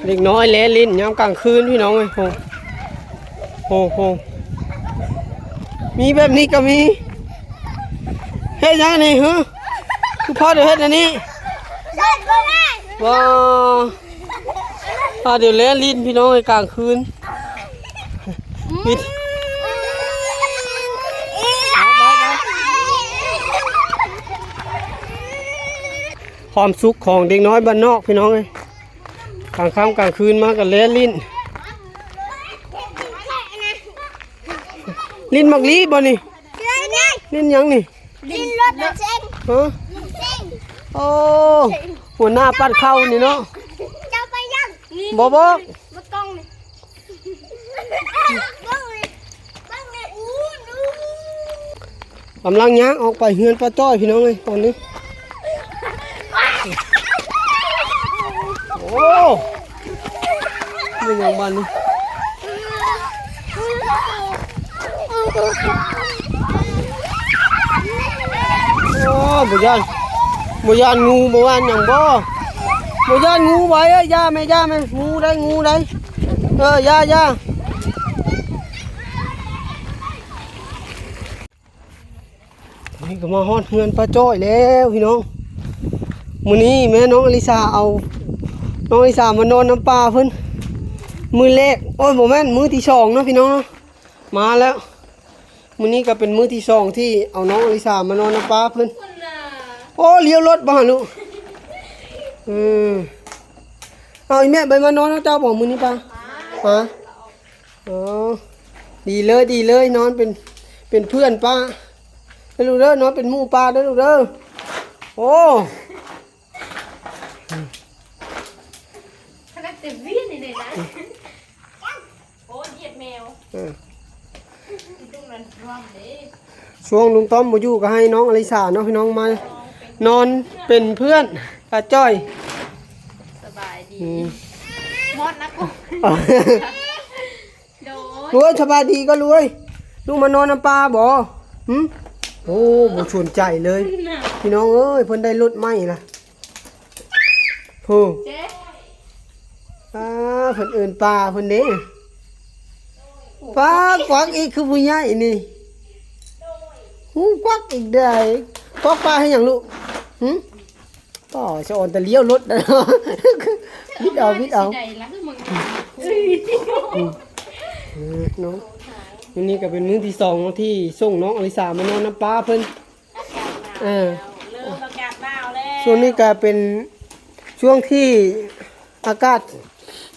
ເດັກນ້ອຍແລ່ນຫຼິ້ນຍາມກາງຄືນພີ່ນ້ອງເອີຍ. ໂອ້ ໂອ້ ໂອ້ ມີແບບນີ້ກໍມີ. ເຮັດຫຍັງນີ້ຫື? ຄືພໍ່ດຽວເຮັດອັນນີ້? ເຮັດບໍ່ໄດ້. ວ້າ ພາດຽວແລ່ນຫຼິ້ນພີ່ນ້ອງເອີຍ ກາງຄືນ. ຄວາມສຸກຂອງເດັກນ້ອຍບ້ານນອກພີ່ນ້ອງເອີຍ. ກາງຄ່ຳກາງຄືນມາກໍແລ່ນຫຼິ້ນ. ຫຼິ້ນໝາກລີ້ບໍ່ນີ້? ຫຼິ້ນຫຍັງນີ້? ຫຼິ້ນລົດເສັງ. ຮະ? ໂອ້ ຫົວໜ້າປັດເຂົ້ານີ້ເນາະ. ເຈົ້າໄປຍັງ? ບໍ່ບອກ. ບໍ່ຕ້ອງນີ້. ກຳລັງຍ່າງອອກໄປເຮືອນປ້າຈ້ອຍພີ່ນ້ອງເອີຍ ຕອນນີ້. ໂອ້ ແມ່ນຫຍັງບາດນີ້? ໂອ້ ບໍ່ຢ້ານ ບໍ່ຢ້ານງູ ບໍ່ຢ້ານຫຍັງບໍ່? ບໍ່ຢ້ານງູໄວ້ເອີຍ. ຢ່າແມ່ ຢ່າແມ່ ງູໄດ໋ ງູໄດ໋. ເອີ ຢ່າ ຢ່າ. ນີ້ກໍມາຮອດເຮືອນປ້າຈ້ອຍແລ້ວພີ່ນ້ອງ. ມື້ນີ້ແມ່ນ້ອງອະລິສາເອົານ້ອງອະລິສາມານອນນຳປ້າເພິ່ນ ມື້ແລກ. ໂອ້ຍ ບໍ່ແມ່ນ ມື້ທີສອງເນາະພີ່ນ້ອງເນາະ. ມາແລ້ວ ມື້ນີ້ກໍເປັນມື້ທີສອງທີ່ເອົານ້ອງອະລິສາມານອນນຳປ້າເພິ່ນ. ໂອ້ ລ້ຽວລົດບໍ່ຫາລູກ? ເອີ ເອົາ ອີແມ່ໄປມານອນນຳເຈົ້າບໍ່ມື້ນີ້ປ້າ? ຮະ? ອໍ ດີເລີຍ ດີເລີຍ ນອນເປັນ ເປັນເພື່ອນປ້າເດີລູກເດີ ນອນເປັນໝູ່ປ້າເດີລູກເດີ. ໂອ້ ຂະໜາດແຕ່ວຽນນີ້ນະ. ໂອ້ ຢຽບແມວ. ເອີ ລຸງນັ້ນລວມເດ້. ຊ່ວງລຸງຕ້ອມບໍ່ຢູ່ກໍໃຫ້ນ້ອງອະລິສາເນາະ ພີ່ນ້ອງ ມານອນເປັນເພື່ອນປ້າຈ້ອຍ. ສະບາຍດີ. ອືມ ຮອດນະ. ໂອ້ຍ ສະບາຍດີກໍລູກເອີຍ. ລູກມານອນນຳປ້າບໍ່? ຫຶ? ໂອ້ ບໍ່ສົນໃຈເລີຍ. ພີ່ນ້ອງເອີຍ ເພິ່ນໄດ້ລົດໃໝ່ລະ. ໂອ້ ປ້າ ເພິ່ນເອີ້ນປ້າເພິ່ນເດ້. ປ້າ ກວັກອີກ ຄືຜູ້ໃຫຍ່ນີ້. ຫູກວັກອີກໃດ໋. ກວັກປ້າເຮັດຫຍັງລູກ? ຫຶ? ປ້າສະອອນແຕ່ລ້ຽວລົດ. ບິດເອົາ ບິດເອົາ. ອືມ ເນາະ. ມື້ນີ້ກໍເປັນມື້ທີສອງທີ່ສົ່ງນ້ອງອະລິສາມານອນນຳປ້າເພິ່ນ. ອາກາດໜາວ ເອີ ເລີ່ມອາກາດໜາວແລ້ວ. ຊ່ວງນີ້ກໍເປັນຊ່ວງທີ່ອາກາດ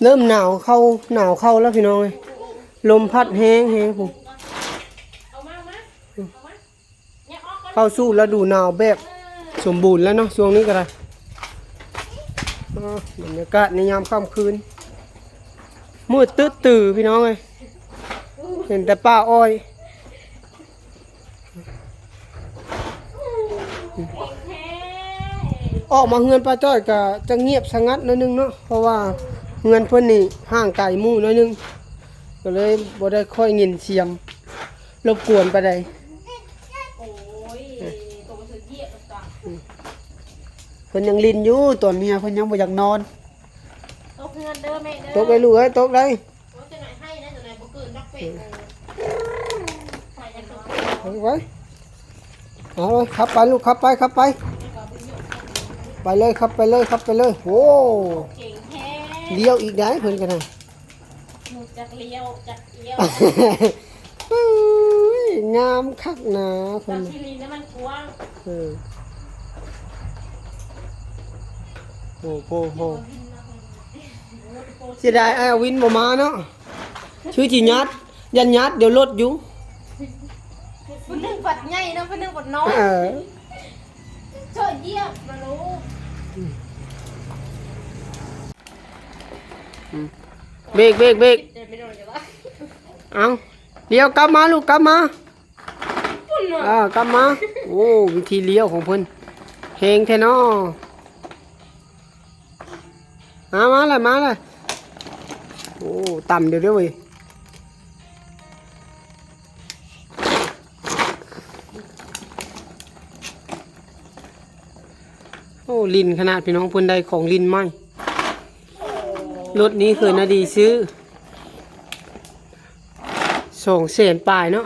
ເລີ່ມໜາວເຂົ້າ ໜາວເຂົ້າແລ້ວພີ່ນ້ອງເອີຍ. ລົມພັດແຮງໆ ພຸ້ນ. ເຂົ້າສູ່ລະດູໜາວແບບສົມບູນແລ້ວເນາະ ຊ່ວງນີ້ກໍໄດ້. ອໍ ບັນຍາກາດໃນຍາມຄ່ຳຄືນ ມືດຕຶດຕື້ພີ່ນ້ອງເອີຍ ເຫັນແຕ່ປ່າອ້ອຍ. ອອກມາເຮືອນປ້າຈ້ອຍກໍຈະງຽບສະຫງັດໜ້ອຍໜຶ່ງເນາະ ເພາະວ່າເຮືອນເພິ່ນນີ້ຫ່າງໄກໝູ່ໜ້ອຍໜຶ່ງ ກໍເລີຍບໍ່ໄດ້ຄ່ອຍຍິນສຽງ ລົບກວນປານໃດ. ໂອ້ຍ ໂຕຖືກຢຽບແລ້ວຈ້ະ. ອືມ ເພິ່ນຍັງຫຼິ້ນຢູ່ ຕອນເມຍເພິ່ນຍັງບໍ່ຢາກນອນ. ຕົກເຮືອນເດີແມ່ເດີ ຕົກໄດ້ລູກເອີຍ ຕົກໄດ້. ໂອ້ຍ ຈະໜ້ອຍໃຫ້ນະ ຈະໜ້ອຍບໍ່ເກີນດອກເປັດ. ເອີ ໄປ ເອົາໄວ້ ເອົາໄວ້ ຂັບໄປລູກ ຂັບໄປ ຂັບໄປ ໄປເລີຍ ຂັບໄປເລີຍ ຂັບໄປເລີຍ. ໂອ້ ເກັ່ງແທ້ ລ້ຽວອີກໄດ໋ເພິ່ນກໍໄດ້. ຮູ້ຈັກລ້ຽວຈັກລ້ຽວ. ເອີຍ ງາມຄັກນາເພິ່ນ ແຕ່ທີ່ລີນະມັນກວ້າງ. ເອີ ໂອ້ໂຫ ເສຍດາຍອ້າຍອາວິນບໍ່ມາເນາະ ຄືຊິຍາດ ຢ້ານຍາດດຽວລົດຢູ່. ຜູ້ໜຶ່ງບັດໃຫຍ່ເນາະ ຜູ້ໜຶ່ງບັດນ້ອຍ. ເອີ ໂຈດຢຽບມາລູກ. ອືມ ເບກ ເບກ ເບກ. ເອົາ ລ້ຽວກັບມາລູກ ກັບມາ. ອ່າ ກັບມາ. ໂອ້ ວິທີລ້ຽວຂອງເພິ່ນແຮງແທ້ເນາະ. ມາ ມາລະ ມາລະ. ໂອ້ ຕ່ຳເດີເວີຍ. ໂອ້ ຫຼິ້ນຂະໜາດ ພີ່ນ້ອງ ເພິ່ນໄດ້ຂອງຫຼິ້ນໃໝ່. ລົດນີ້ຄືນາດີຊື້ ສອງແສນປາຍເນາະ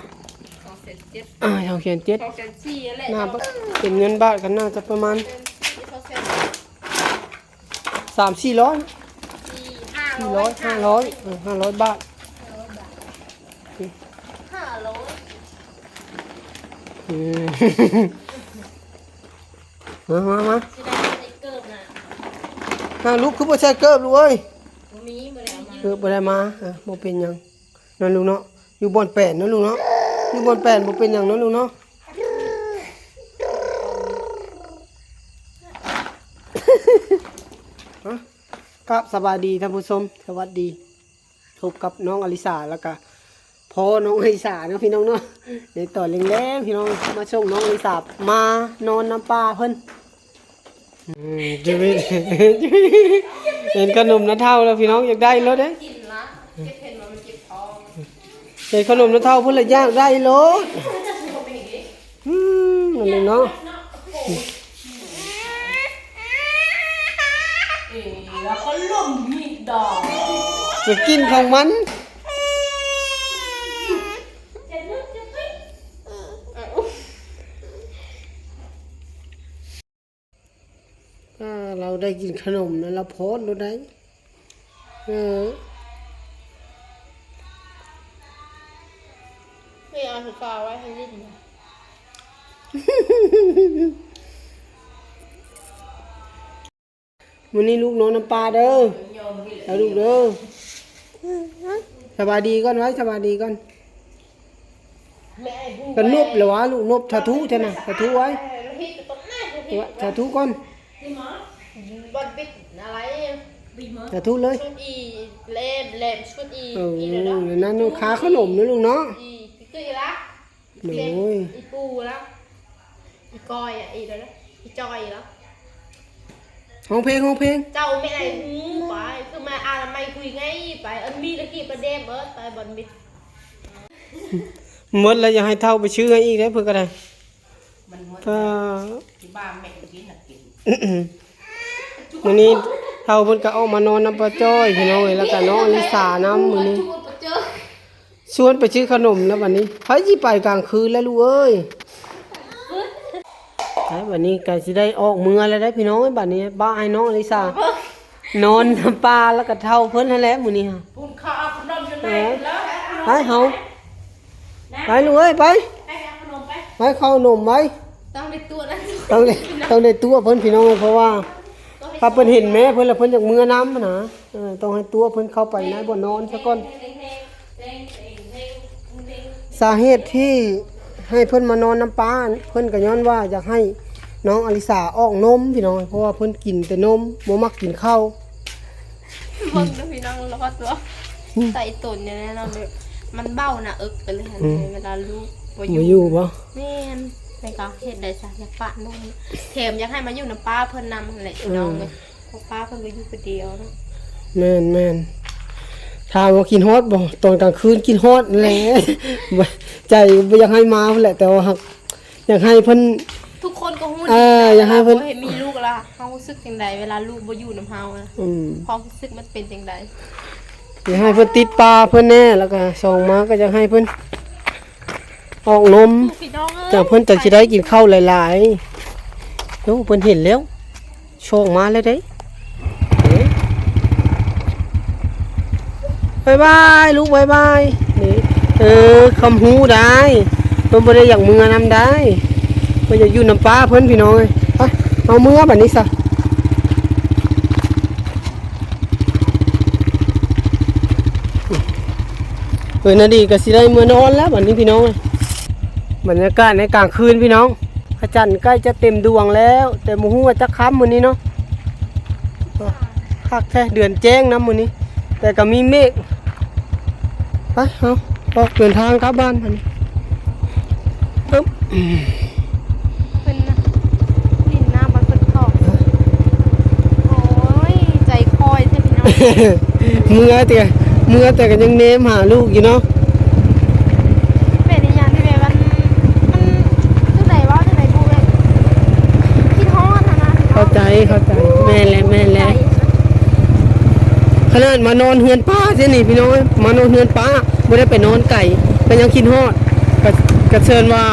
ສອງແສນເຈັດ ອ່າ ສອງແສນເຈັດ ສອງແສນສີ່ຫັ້ນແຫຼະ ໜ້າ ເປັນເງິນບາດກໍໜ້າຈະປະມານ ສອງແສນສີ່ ສອງແສນ ສາມສີ່ຮ້ອຍ ສີ່ ຫ້າຮ້ອຍ ຫ້າຮ້ອຍ ເອີ ຫ້າຮ້ອຍບາດ ຫ້າຮ້ອຍບາດ ຫ້າຮ້ອຍ ອືມ ມາ ມາ ມາ ຊິໄດ້ໃສ່ເກີບນະ ອ້າວ ລູກຄືບໍ່ໃສ່ເກີບລູກເອີຍ ບໍ່ມີ ບໍ່ໄດ້ເອົາມາ ເອີ ບໍ່ໄດ້ມາ ເອີ ບໍ່ເປັນຫຍັງເນາະລູກເນາະ ຢູ່ບ່ອນແປນເນາະລູກເນາະ ຢູ່ບ່ອນແປນບໍ່ເປັນຫຍັງເນາະລູກເນາະ ຮະ ກາບສະບາຍດີທ່ານຜູ້ຊົມ ສະຫວັດດີ ພົບກັບນ້ອງອາລິສາ ແລ້ວກະພໍ່ນ້ອງອາລິສາເນາະພີ່ນ້ອງເນາະ ໃນຕອນແລງໆ ພີ່ນ້ອງ ມາສົ່ງນ້ອງອາລິສາມານອນນຳປ້າເພິ່ນ ອືມ ເຫັນຂະໜົມນາເຖົ້າແລ້ວພີ່ນ້ອງ ຢາກໄດ້ໂລດເດ້ ກິນລະ ເຈັບເຫັນວ່າມັນເຈັບທ້ອງ ເຫັນຂະໜົມນາເຖົ້າເພິ່ນລະຢາກໄດ້ໂລດ ອືມ ນັ້ນເອງເນາະ ເອີ ລະກໍລົມມີດອກ ມັນກິນຂອງມັນ ອ່າ ລາວໄດ້ກິນຂະໜົມນະ ລາວໂພດໂລດໄດ໋ ເອີ ນີ້ເອົາສາວໄວ້ໃຫ້ຫຼິ້ນ ມື້ນີ້ລູກນອນນຳປ້າເດີ ເອົາລູກເດີ ສະບາຍດີກ່ອນໄວ້ ສະບາຍດີກ່ອນ ກະນົບແລ້ວວະ ລູກນົບ ສາທຸເທື່ອນະ ສາທຸໄວ້ ສາທຸກ່ອນ ສາທຸເລີຍ ເອີ ນັ້ນຄາຂະໜົມນະລູກເນາະ ໂດຍ ອີ່ປູລະ ອີ່ກອຍອະ ອີ່ລະ ອີ່ຈ່ອຍລະ ຮ້ອງເພງ ຮ້ອງເພງ ເຈົ້າແມ່ນໄອ້ຫູໄປ ຄືມາອະນາໄມຄຸຍໄງໄປ ອັນມີລະກີປະແດມເອີດໄປບ່ອນມິດ ໝົດແລ້ວ ຢາກໃຫ້ເຖົ້າໄປຊື້ໃຫ້ອີກເດ້ ເພິ່ນກໍໄດ້ ມັນໝົດ ກໍ ທີ່ບ້ານແມ່ກິນນະກິນ ມື້ນີ້ເຖົ້າເພິ່ນກໍອອກມານອນນຳປ້າຈ້ອຍ ພີ່ນ້ອງເອີຍ ແລ້ວກໍນ້ອງອາລິສານຳມື້ນີ້ ຊວນໄປຊື້ຂະໜົມແລ້ວບັດນີ້ ໃຜຊິໄປກາງຄືນແລ້ວລູກເອີຍ ໄປ ບັດນີ້ກໍຊິໄດ້ອອກເມືອແລ້ວເດ້ພີ່ນ້ອງເອີຍ ບັດນີ້ປ້າໃຫ້ນ້ອງອາລິສານອນນຳປ້າ ແລ້ວກໍເຖົ້າເພິ່ນຫັ້ນແຫຼະມື້ນີ້ ພຸ້ນເຂົາເອົາຂະໜົມຢູ່ໃນ ເອີ ແລ້ວ ໄປເຮົາ ໄປລູກເອີຍ ໄປ ໄປເອົາຂະໜົມໄປ ໄປເຂົ້າໜົມໄວ້ ຕ້ອງໄດ້ຕົວະນະ ຕ້ອງໄດ້ ຕ້ອງໄດ້ຕົວະເພິ່ນພີ່ນ້ອງເອີຍ ເພາະວ່າຖ້າເພິ່ນເຫັນແມ່ເພິ່ນແລ້ວ ເພິ່ນຢາກເມືອນຳຫັ້ນນະ ເອີ ຕ້ອງໃຫ້ຕົວະເພິ່ນເຂົ້າໄປໃນບ່ອນນອນຊະກ່ອນ. ສາເຫດທີ່ໃຫ້ເພິ່ນມານອນນຳປ້າ ເພິ່ນກໍຍ້ອນວ່າຢາກໃຫ້ນ້ອງອາລິສາອອກນົມພີ່ນ້ອງ ເພາະວ່າເພິ່ນກິນແຕ່ນົມ ບໍ່ມັກກິນເຂົ້າ. ເບິ່ງເດີພີ່ນ້ອງ ລອດຕົວະ ອືມ ໃສ່ຕົນຢູ່ແນ່ນອນ ແບບມັນເບົາໜ້າເອິກໄປເລີຍຫັ້ນ ອືມ ເວລາລູກບໍ່ຢູ່ ບໍ່ຢູ່ບໍ່? ແມ່ນ ແລ້ວກໍເຮັດໄດ້ຊະ ຢາກປະນ້ອງ ແຖມຢາກໃຫ້ມາຢູ່ນຳປ້າເພິ່ນນຳຫັ້ນແຫຼະ ເອີ ພີ່ນ້ອງເອີຍ ເພາະປ້າເພິ່ນກໍຢູ່ຜູ້ດຽວເນາະ. ແມ່ນໆ ຖາມວ່າຄິດຮອດບໍ່? ຕອນກາງຄືນຄິດຮອດແຫຼະ ໃຈບໍ່ຢາກໃຫ້ມາພຸ້ນແຫຼະ ແຕ່ວ່າຮັກ ຢາກໃຫ້ເພິ່ນ ທຸກຄົນກໍຮູ້ດີ ເອີ ຢາກໃຫ້ເພິ່ນ ເວລາບໍ່ເຫັນມີລູກລະ ເຮົາຮູ້ສຶກຈັ່ງໃດ ເວລາລູກບໍ່ຢູ່ນຳເຮົານະ? ອືມ ຄວາມຮູ້ສຶກມັນເປັນຈັ່ງໃດ? ຢາກໃຫ້ເພິ່ນຕິດປ້າເພິ່ນແດ່ ແລ້ວກໍສອງມາກໍຢາກໃຫ້ເພິ່ນອອກນົມ ພີ່ນ້ອງເອີຍ ຈັ່ງເພິ່ນຈັ່ງຊິໄດ້ກິນເຂົ້າຫຼາຍໆ. ໂອ້ ເພິ່ນເຫັນແລ້ວ ໂຊກມາແລ້ວເດ້. ບາຍບາຍລູກ ບາຍບາຍ. ນີ້ ເອີ ຄຳຮູ້ໄດ້ ເພິ່ນບໍ່ໄດ້ຢາກເມືອນຳໄດ້ ເພິ່ນຢາກຢູ່ນຳປ້າເພິ່ນ ພີ່ນ້ອງເອີຍ. ໄປ ເຮົາເມືອບັດນີ້ຊະ. ເອີ ນາດີກໍຊິໄດ້ເມືອນອນແລ້ວບັດນີ້ ພີ່ນ້ອງເອີຍ. ບັນຍາກາດໃນກາງຄືນ ພີ່ນ້ອງ. ພະຈັນໃກ້ຈະເຕັມດວງແລ້ວ ແຕ່ບໍ່ຮູ້ວ່າຈັກຄ່ຳມື້ນີ້ເນາະ. ຄັກແທ້ ເດືອນແຈ້ງນຳມື້ນີ້ ແຕ່ກໍມີເມກ. ໄປ ເຮົາອອກເດີນທາງກັບບ້ານບັດນີ້. ປຶບ ເພິ່ນນະ ຫຼິ້ນນ້ຳບັດເພິ່ນເຂົ້າ. ໂອ້ຍ ໃຈຄອຍແທ້ພີ່ນ້ອງ. ເມື່ອແຕ່ ເມື່ອແຕ່ກໍຍັງແນມຫາລູກຢູ່ເນາະ. ເປັນອີ່ຫຍັງທີ່ແບບມັນ ມັນຈັ່ງໃດ ເວົ້າຈັ່ງໃດບໍ່ ແບບຄິດຮອດຫັ້ນນະ. ເຂົ້າໃຈ ເຂົ້າໃຈ ແມ່ນແຫຼະ ແມ່ນແຫຼະ. ຂະໜາດມານອນເຮືອນປ້າຊີ້ນີ້ພີ່ນ້ອງເອີຍ ມານອນເຮືອນປ້າ ບໍ່ໄດ້ໄປນອນໄກ ກໍຍັງຄິດຮອດ ກໍ ກໍເຊີນວ່າ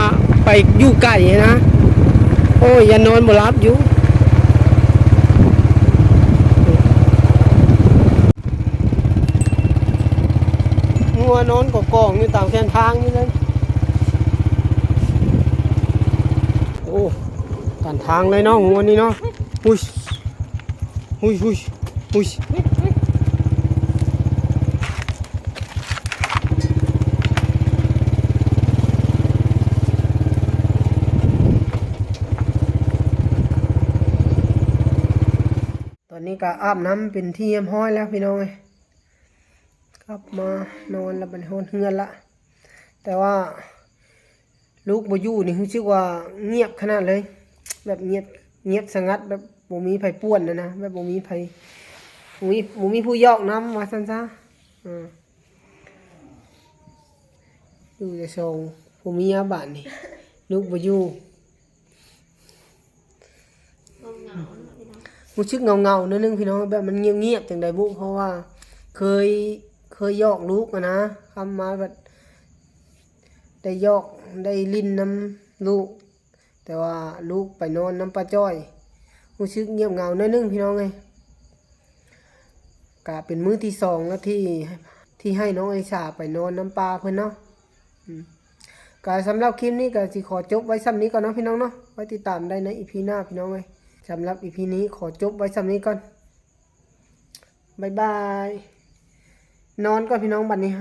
ໄປຢູ່ໄກນະ. ໂອ້ຍ ຢ້ານນອນບໍ່ຫຼັບຢູ່. ງົວນອນກອງໆຢູ່ຕາມແຄມທາງນີ້ເລີຍ. ໂອ້ ຕາມທາງເລີຍເນາະ ງົວນີ້ເນາະ. ອຸ້ຍ ອຸ້ຍ ອຸ້ຍ ອຸ້ຍ. ຕອນນີ້ກໍອາບນ້ຳເປັນທີ່ຮຽບຮ້ອຍແລ້ວພີ່ນ້ອງເອີຍ. ກັບມານອນລະ ບັດນີ້ຮອດເຮືອນລະ ແຕ່ວ່າລູກບໍ່ຢູ່ນີ້ ຮູ້ສຶກວ່າງຽບຂະໜາດເລີຍ ແບບງຽບ ງຽບສະຫງັດ ແບບບໍ່ມີໃຜປ່ວນນະນະ ແບບບໍ່ມີໃຜ ບໍ່ມີ ບໍ່ມີຜູ້ຢອກນຳວ່າຊັ້ນຊະ. ເອີ ຢູ່ແຕ່ສອງຜົວເມຍບາດນີ້ ລູກບໍ່ຢູ່. ເຫງົາໆເນາະພີ່ນ້ອງ ຮູ້ສຶກເຫງົາໆໜ້ອຍໜຶ່ງພີ່ນ້ອງ ແບບມັນງຽບໆຈັ່ງໃດບຸ ເພາະວ່າເຄີຍ ເຄີຍຢອກລູກຫັ້ນນະ ຄຳມາແບບໄດ້ຢອກໄດ້ຫຼິ້ນນຳລູກ ແຕ່ວ່າລູກໄປນອນນຳປ້າຈ້ອຍ ຮູ້ສຶກງຽບເຫງົາໜ້ອຍໜຶ່ງພີ່ນ້ອງເອີຍ. ກະເປັນມື້ທີສອງແລ້ວທີ່ ທີ່ໃຫ້ນ້ອງໄອຊາໄປນອນນຳປ້າເພິ່ນເນາະ. ອືມ ກະສຳລັບຄລິບນີ້ກະຊິຂໍຈົບໄວ້ຊ່ຳນີ້ກ່ອນເນາະພີ່ນ້ອງເນາະ ໄວ້ຕິດຕາມໄດ້ໃນອີພີໜ້າພີ່ນ້ອງເອີຍ. ສຳລັບອີພີນີ້ຂໍຈົບໄວ້ຊ່ຳນີ້ກ່ອນ ບາຍບາຍ. ນອນກ່ອນພີ່ນ້ອງ ບັດນີ້